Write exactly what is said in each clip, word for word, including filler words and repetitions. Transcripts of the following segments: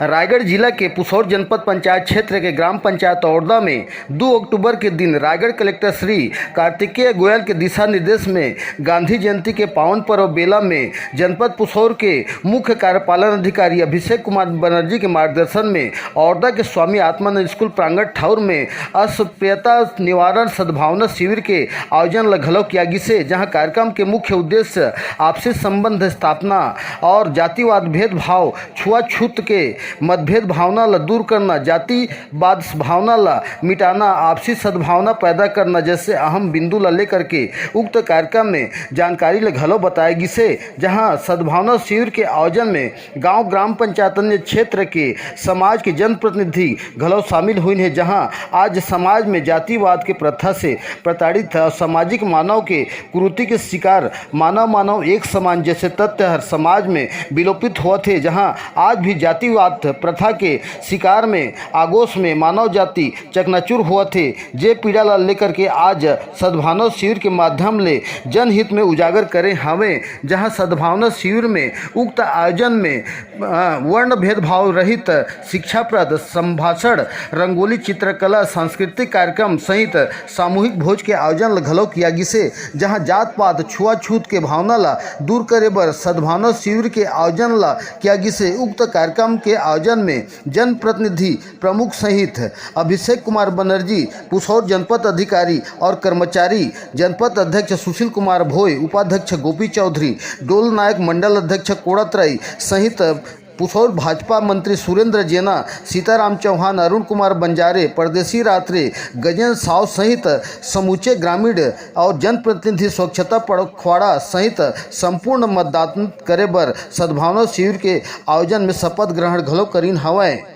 रायगढ़ जिला के पुसौर जनपद पंचायत क्षेत्र के ग्राम पंचायत औरदा में दो अक्टूबर के दिन रायगढ़ कलेक्टर श्री कार्तिकेय गोयल के दिशा निर्देश में गांधी जयंती के पावन पर्व बेला में जनपद पुसौर के मुख्य कार्यपालन अधिकारी अभिषेक कुमार बनर्जी के मार्गदर्शन में औरदा के स्वामी आत्मानंद स्कूल प्रांगण ठाउर में अस्पृश्यता निवारण सद्भावना शिविर के आयोजन ल घलो किया गिसे, जहां कार्यक्रम के मुख्य उद्देश्य आपसी संबंध स्थापना और जातिवाद, भेदभाव, छुआछूत के मतभेद भावना ल दूर करना, जातिवाद भावना ल मिटाना, आपसी सद्भावना पैदा करना जैसे अहम बिंदु ल लेकर के उक्त कार्यक्रम में जानकारी ल घलो बताया गिसे, जहां सद्भावना शिविर के आयोजन में गांव, ग्राम पंचायत, अन्य क्षेत्र के समाज के जनप्रतिनिधि घलो शामिल हुइन हे, जहां आज समाज में जातिवाद के प्रथा से प्रताड़ित और सामाजिक मानव के कुरीति के शिकार मानव, मानव एक समान जैसे तथ्य हर समाज में विलोपित होवत हे, जहां आज भी जातिवाद प्रथा के शिकार में आगोश में मानव जाति चकनाचूर होवत हे, जे पीड़ा ला लेकर के आज सद्भावना शिविर के माध्यम ले जनहित में उजागर करे हावय, जहां सद्भावना शिविर में उक्त आयोजन में, अ, वर्ण भेदभाव रहित शिक्षाप्रद संभाषण, रंगोली, चित्रकला, सांस्कृतिक कार्यक्रम सहित सामूहिक भोज के आयोजन ल घलो किया गिसे, जहां जात-पात, छुआछूत के भावना ला दूर करे बर सद्भावना शिविर के आयोजन ला किया गिसे। उक्त कार्यक्रम के आयोजन में जनप्रतिनिधि प्रमुख सहित अभिषेक कुमार बनर्जी, पुसौर जनपद अधिकारी और कर्मचारी, जनपद अध्यक्ष सुशील कुमार भोय, उपाध्यक्ष गोपी चौधरी, डोल नायक, मंडल अध्यक्ष कोड़ातराई सहित पुसौर भाजपा मंत्री सुरेंद्र जेना, सीताराम चौहान, अरुण कुमार बंजारे, परदेसी रात्रे, गजेंद्र साव सहित समूचे ग्रामीण और जनप्रतिनिधि स्वच्छता पखवाड़ा सहित संपूर्ण मतदान करे बर सद्भावना शिविर के आयोजन में शपथ ग्रहण घलो करीन हवय। स्थिति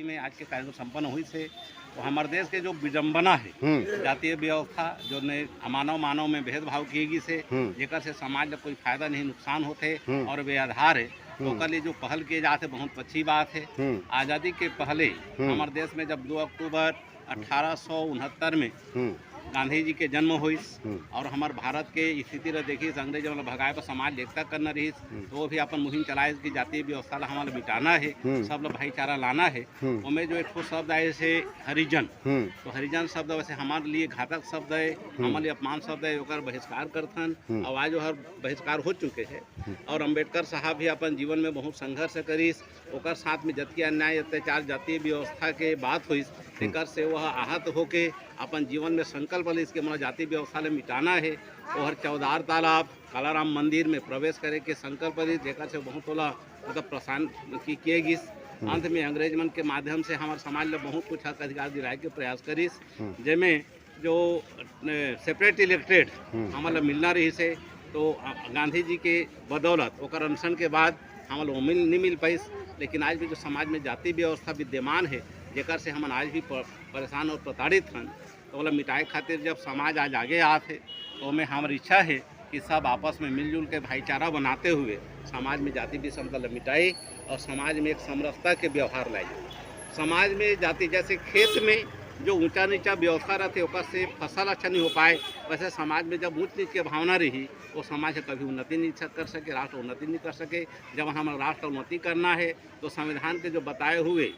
में आज के कार्यक्रम संपन्न होइस हे, तो हमर देश के जो विडम्बना हे, हम्म। जातीय व्यवस्था, जो ने मानव मानव में भेदभाव किए गिस हे, हम्म। जेकर से समाज ला कोई फायदा नहीं, नुकसान होथे हम्म। और बेआधार हे, तो हम्म। ओकर लिए जो पहल किए जात हे, बहुत अच्छी बात हे। हम्म। आजादी के पहले हम्म। हमर देश में जब दो अक्टूबर अठारह सौ उनहत्तर में हम्म। गांधी जी के जन्म होइस हम्म। और हमर भारत के स्थिति ला देखिस, अंग्रेज मन ला भगाए बर समाज ले एकता करना रहिस, हम्म। तो वो भी अपन मुहिम चलाइस कि जातीय व्यवस्था ला हमन ला मिटाना हे, हम्म। सब ला भाईचारा लाना हे। हम्म। ओमे जो एक ठो शब्द आइस हे हरिजन, हम्म। तो हरिजन शब्द वैसे हमारे लिए घातक शब्द हे, हम्म। हमारे लिए अपमान शब्द हे, ओकर बहिष्कार करथन। हम्म। और आज ओहर बहिष्कार हो चुके हे। हम्म। और अम्बेडकर साहब भी अपन जीवन में बहुत संघर्ष करिस, ओकर साथ में जतके अन्याय अत्याचार जातीय व्यवस्था के बात होइस, हम्म। तेकर से वह आहत होके अपन जीवन में संकल्प लिस कि मोला जाति व्यवस्था ले मिटाना हे। ओहर चौदार तालाब, कालाराम मंदिर में प्रवेश करे के संकल्प लिस, जेकर से बहुत ओला मतलब प्रसन्न की-, किए गिस। हम्म। अंत में अंग्रेज मन के माध्यम से हमर समाज ल बहुत कुछ हक अधिकार दिलाए के प्रयास करिस, हम्म। जेमे जो, अ, सेपरेट इलेक्टेड हम्म। हमन ल मिलना रहिस हे, तो, अ, गांधी जी के बदौलत ओकर अनशन के बाद हमन ल वो मिल, नहीं मिल पाइस। लेकिन आज भी जो समाज में जाति व्यवस्था विद्यमान हे, जेकर से हमन आज भी प-, परेशान और प्रताड़ित हन, तो ओला मिटाए खातिर जब समाज आज आगे आत हे, तो ओमे हमर इच्छा हे कि सब आपस में मिलजुल के भाईचारा बनाते हुए समाज में जाति विषमता ल मिटाई और समाज में एक समरसता के व्यवहार लाई। समाज में जाति, जैसे खेत में जो ऊंचा नीचा व्यवस्था रहते, ओकर से फसल अच्छा नहीं हो पाए, वैसे समाज में जब ऊंच नीच के भावना रही, वो समाज कभी उन्नति नहीं कर सके, राष्ट्र उन्नति नहीं कर सके। जब हमारा राष्ट्र उन्नति करना है, तो संविधान के जो बताए हुए, अ,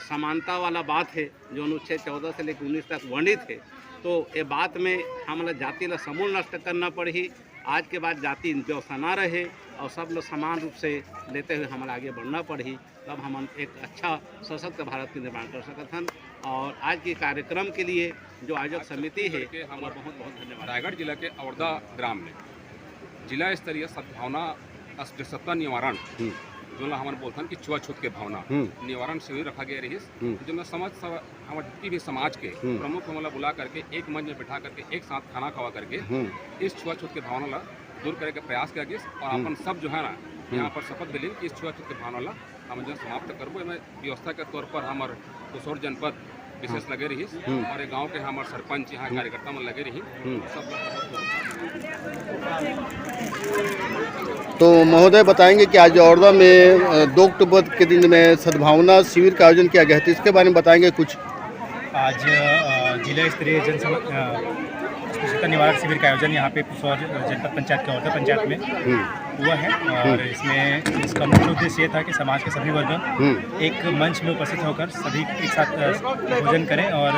समानता वाला बात है, जो अनुच्छेद चौदह से लेकर उन्नीस तक वर्णित है, तो ये बात में हमला जाति ला समूल नष्ट करना पड़ही। आज के बाद जाति व्यवस्था ना रहे और सब लोग समान रूप से लेते हुए हमला आगे बढ़ना पड़ही, तब हमन एक अच्छा सशक्त भारत के निर्माण कर सकत हन। और आज के कार्यक्रम के लिए जो आयोजक समिति है, करके हमर ओकर बहुत बहुत धन्यवाद। रायगढ़ जिला के औरदा ग्राम में जिला स्तरीय सद्भावना अस्पृश्यता निवारण, हम्म। जोन ला हमन बोलथन कि छुआछूत के भावना हम्म। निवारण शिविर रखा गया रहिस, हम्म। जोन ला समझ सब हमर जितनी भी समाज के हम्म। प्रमुख मन ला बुला करके एक मंच में बैठा करके एक साथ खाना खवा करके हम्म। इस छुआछूत के भावना ला दूर करे के प्रयास किया गिस और हम्म। अपन सब जो है ना, हम्म। यहाँ पर शपथ दिलिन कि इस छुआछूत के भावना ला हम जो समाप्त करबो। एमे व्यवस्था के तौर पर हमर पुसौर जनपद विशेष हाँ। लगे रहिस हम्म। और ये गांव के हमर सरपंच, यहाँ हम्म। कार्यकर्ता मन लगे रही। हम्म। सब लोग बहुत तो महोदय बताएंगे कि आज औरदा में, अ, दो अक्टूबर के दिन में सद्भावना शिविर का आयोजन किया गया है, तो इसके बारे में बताएंगे कुछ? आज, अ, जिला स्तरीय जनसम-, अ, कुपोषण निवारक शिविर का आयोजन यहाँ पे पुसौर जनपद पंचायत के औरदा पंचायत में हुआ है। और इसमें, इसका मुख्य उद्देश्य ये था कि समाज के सभी वर्गों एक मंच में उपस्थित होकर सभी एक साथ भोजन करें और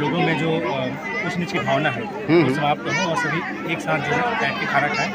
लोगों में जो ऊंच नीच की भावना है वो समाप्त हो और सभी एक साथ जो है बैठ के खाना खाएं।